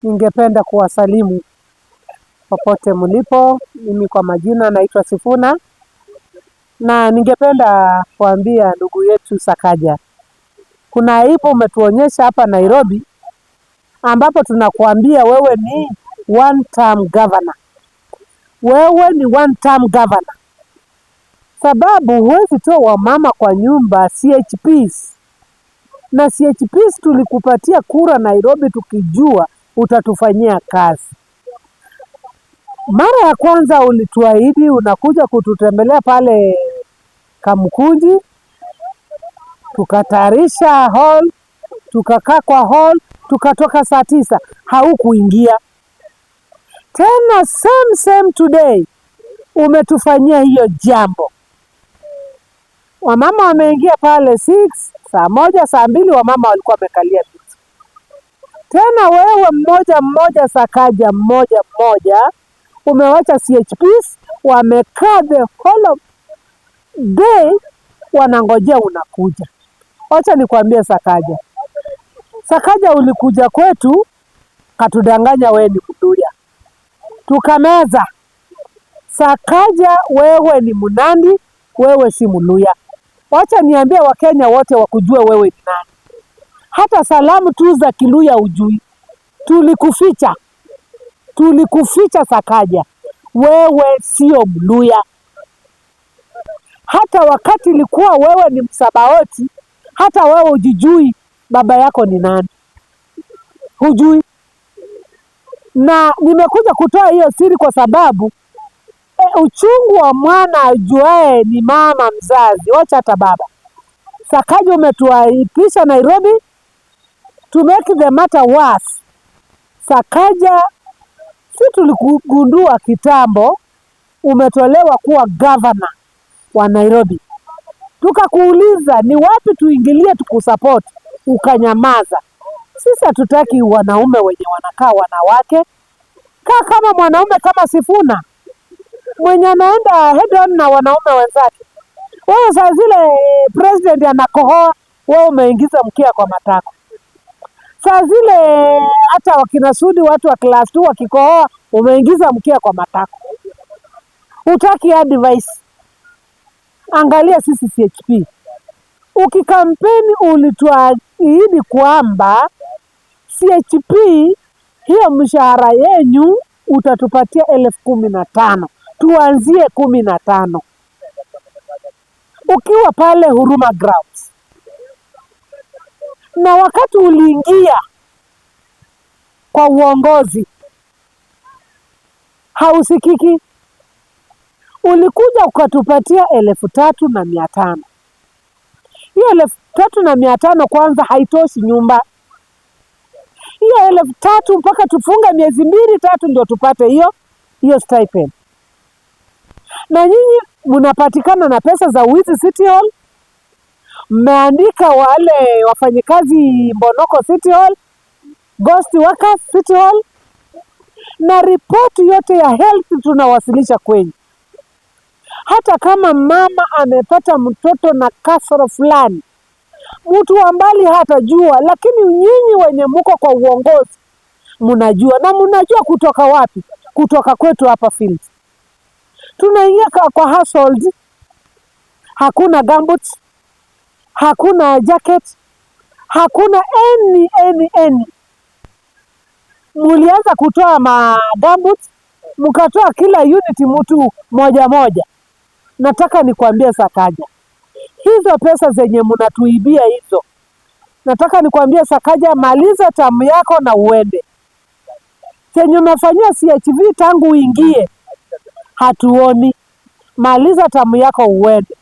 Ningependa kuwasalimu popote mlipo. Mimi kwa majina naitwa Sifuna, na ningependa kuambia ndugu yetu Sakaja, kuna aibu umetuonyesha hapa Nairobi, ambapo tunakuambia wewe ni one term governor. Wewe ni one term governor, sababu huwezi toa wamama kwa nyumba CHPs, na CHPs tulikupatia kura Nairobi tukijua utatufanyia kazi. Mara ya kwanza ulituahidi unakuja kututembelea pale Kamkunji, tukatayarisha hall, tukakaa kwa hall, tukatoka saa 9, haukuingia tena. Same same today umetufanyia hiyo jambo. Wamama wameingia pale 6, saa 1, saa 2, wamama walikuwa wamekalia viti. Tena wewe mmoja mmoja, Sakaja mmoja mmoja, umewacha CHPs wamekaa the whole of day wanangojea unakuja. Wacha nikwambie Sakaja, Sakaja ulikuja kwetu katudanganya wewe ni Mluya, tukameza. Sakaja wewe ni Mnandi, wewe si Mluya. Wacha niambie Wakenya wote wakujue wewe ni nani. Hata salamu tu za Kiluya ujui, tulikuficha, tulikuficha Sakaja, wewe sio Mluya. Hata wakati ilikuwa wewe ni Msabaoti, hata wewe hujijui baba yako ni nani, hujui. Na nimekuja kutoa hiyo siri kwa sababu uchungu wa mwana ajuae ni mama mzazi, wacha hata baba. Sakaja umetuaibisha Nairobi, to make the matter worse, Sakaja, si tulikugundua kitambo umetolewa kuwa governor wa Nairobi, tukakuuliza ni wapi tuingilie tukusupport, ukanyamaza. Sisi hatutaki wanaume wenye wanakaa wanawake. Kaa kama mwanaume kama Sifuna mwenye anaenda head on na wanaume wenzake. Wewe saa zile president anakohoa, wewe umeingiza mkia kwa matako. Saa zile hata wakina Sudi watu wa class 2 wakikohoa, umeingiza mkia kwa matako. Hutaki advice. Angalia sisi CHP, ukikampeni ulituahidi kwamba CHP hiyo mshahara yenyu utatupatia 15,000, tuanzie 15 ukiwa pale Huruma Grounds. Na wakati uliingia kwa uongozi hausikiki, ulikuja ukatupatia 3,500. Hiyo 3,500 kwanza haitoshi nyumba. Hiyo 3,000 mpaka tufunge miezi mbili tatu ndio tupate hiyo hiyo stipend. Na nyinyi mnapatikana na pesa za wizi City Hall, mmeandika wale wafanyikazi Mbonoko City Hall, ghost workers City Hall, na ripoti yote ya health tunawasilisha kwenyu. Hata kama mama amepata mtoto na kasoro fulani, mtu wa mbali hatajua, lakini nyinyi wenye muko kwa uongozi mnajua. Na mnajua kutoka wapi? Kutoka kwetu hapa field. Tunaingia kwa household, hakuna gumboots, hakuna jacket, hakuna any any any. Mulianza kutoa ma gumboots, mkatoa kila unit mtu moja moja. Nataka nikwambie Sakaja, hizo pesa zenye mnatuibia hizo, nataka nikwambie Sakaja, maliza term yako na uende. Chenye umefanyia CHV tangu uingie hatuoni. Maliza term yako uende.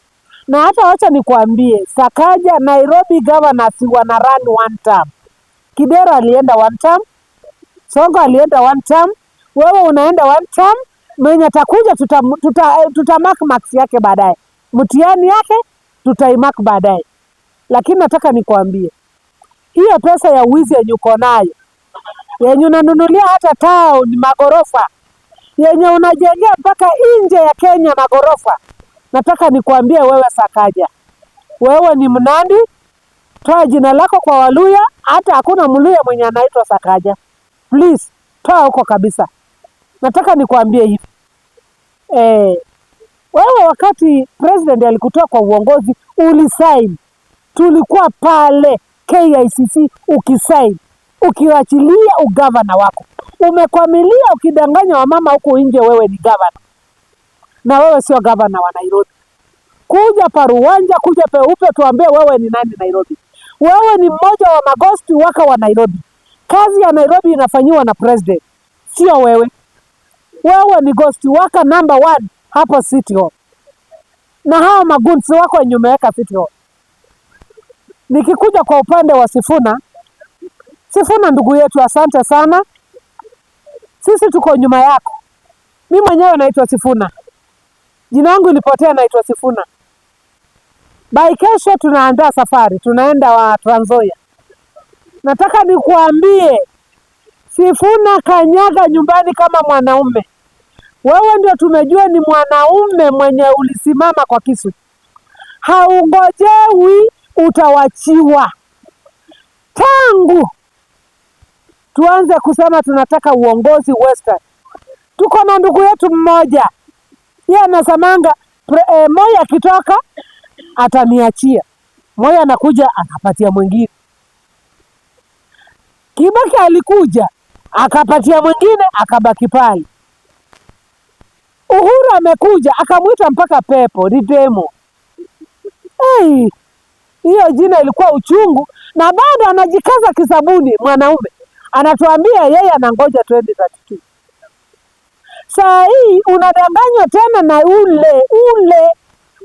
Na hata wacha nikwambie Sakaja, Nairobi governors wana run one term. Kidero alienda one term, Sonko alienda one term, wewe unaenda one term, mwenye atakuja tuta mark marks yake baadaye, mtihani yake tutaimark baadaye. Lakini nataka nikwambie hiyo pesa ya wizi yenye uko nayo, yenye unanunulia hata town magorofa, yenye unajengea mpaka nje ya Kenya magorofa, nataka nikwambie wewe Sakaja, wewe ni Mnandi, toa jina lako kwa Waluya. Hata hakuna Mluya mwenye anaitwa Sakaja. Please, toa huko kabisa. Nataka nikuambie hivi wewe wakati president alikutoa kwa uongozi ulisign, tulikuwa pale KICC ukisign, ukiachilia ugavana wako. Umekwamilia ukidanganya wamama huku nje, wewe ni gavana na wewe sio gavana wa Nairobi. Kuja paruwanja, kuja peupe, tuambie wewe ni nani Nairobi. Wewe ni mmoja wa maghost worker wa Nairobi. Kazi ya Nairobi inafanyiwa na president, sio wewe. Wewe ni ghost worker number one hapo City Hall, na hawa magoons wako wenye umeweka City Hall. Nikikuja kwa upande wa Sifuna, Sifuna ndugu yetu, asante sana, sisi tuko nyuma yako. Mi mwenyewe naitwa Sifuna, jina langu ilipotea, naitwa Sifuna. By kesho tunaandaa safari, tunaenda wa Trans Nzoia. Nataka nikuambie Sifuna, kanyaga nyumbani kama mwanaume. Wewe ndio tumejua ni mwanaume mwenye ulisimama kwa kisu, haungojewi, utawachiwa. Tangu tuanze kusema tunataka uongozi Western, tuko na ndugu yetu mmoja, yeye anasemanga Moi akitoka ataniachia. Moi anakuja anapatia mwingine. Kibaki alikuja akapatia mwingine, akabaki pale. Uhuru amekuja akamwita mpaka pepo Ridemo. Hey, hiyo jina ilikuwa uchungu, na bado anajikaza kisabuni. Mwanaume anatuambia yeye anangoja 2032. Saa hii unadanganywa tena na ule ule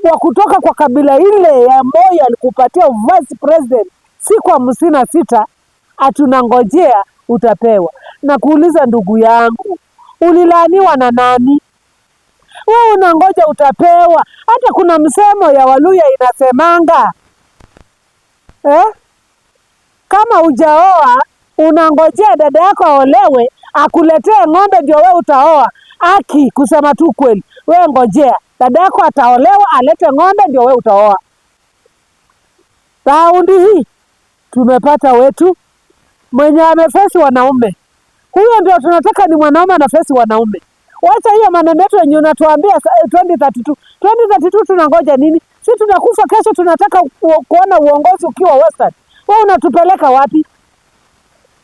wa kutoka kwa kabila ile ya Moi alikupatia vice president siku 56, atunangojea utapewa. Na kuuliza ndugu yangu, ulilaaniwa na nani? Wewe unangoja utapewa. Hata kuna msemo ya Waluya inasemanga eh? Kama hujaoa unangojea dada yako aolewe akuletee ng'ombe ndio wewe utaoa. Aki, kusema tu kweli, wewe ngojea dada yako ataolewa alete ng'ombe ndio wewe utaoa. Raundi hii tumepata wetu mwenye amefesi wanaume, huyo ndio tunataka, ni mwanaume anafesi wanaume. Wacha hiyo maneno yetu yenye unatuambia 2032. 2032 tunangoja nini? Si tunakufa kesho, tunataka kuona uongozi ukiwa Western. Wewe unatupeleka wapi?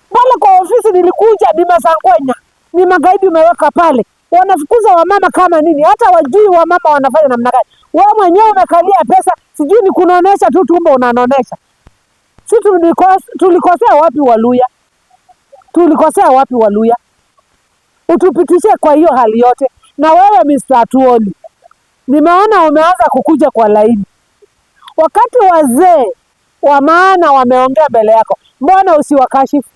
Pale kwa ofisi nilikuja ni masangwenya, ni magaidi umeweka pale, wanafukuza wamama kama nini, hata wajui wamama wanafanya namna gani. Wewe mwenyewe umekalia pesa, sijui ni kunonesha tu tumbo unanonesha. Si tulikosea wapi Waluya? Tulikosea wapi Waluya? Utupitishe kwa hiyo hali yote. Na wewe Mr. Atuoli, nimeona umeanza kukuja kwa laini. Wakati wazee wa maana wameongea mbele yako, mbona usiwakashifu?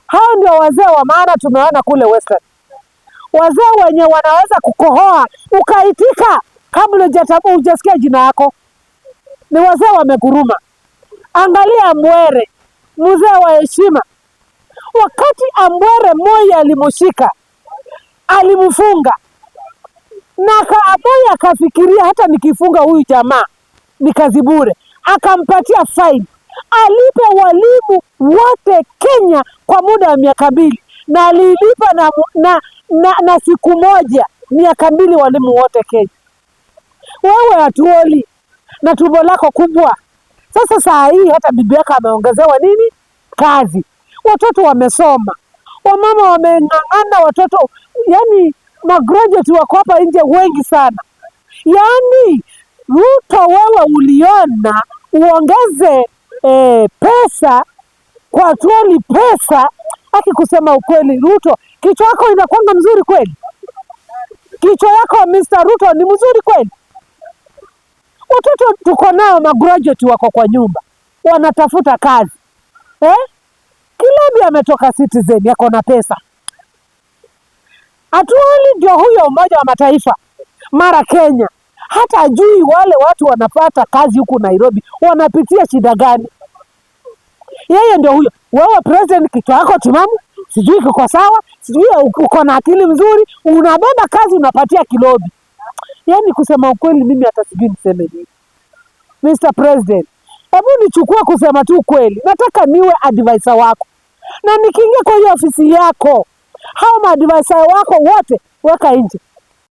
Hao ndio wazee wa maana tumeona kule Western, wazee wenye wanaweza kukohoa ukaitika kabla hujasikia jina yako. Ni wazee wameguruma. Angalia Ambwere, mzee wa heshima. Wakati Ambwere Moi alimushika, alimfunga na Moi akafikiria hata nikifunga huyu jamaa ni kazi bure, akampatia fine alipe walimu wote Kenya kwa muda wa miaka 2, na alilipa na siku moja miaka 2 walimu wote Kenya. Wewe Atuoli na tumbo lako kubwa. Sasa saa hii hata bibi yako ameongezewa nini kazi, watoto wamesoma, wamama wameng'ang'ana, watoto yani magraduate wako hapa nje wengi sana. Yani Ruto, wewe uliona uongeze pesa kwa Atuoli pesa. Aki kusema ukweli, Ruto, kichwa yako inakwanga mzuri kweli? Kichwa yako Mr. Ruto ni mzuri kweli? Watoto tuko nao magraduate wako kwa nyumba wanatafuta kazi eh? Kilobi ametoka Citizen, yako na pesa. Atuoli ndio huyo Umoja wa Mataifa mara Kenya, hata ajui wale watu wanapata kazi huku Nairobi wanapitia shida gani. Yeye ndio huyo. Wewe president, kichwa yako timamu, sijui kiko sawa, sijui uko na akili mzuri, unabeba kazi unapatia Kilobi. Yaani kusema ukweli, mimi hata sijui niseme nini. Mr. President, hebu nichukue kusema tu ukweli, nataka niwe advisor wako. Na nikiingia kwa hiyo ofisi yako, hao maadvisor wako wote weka nje.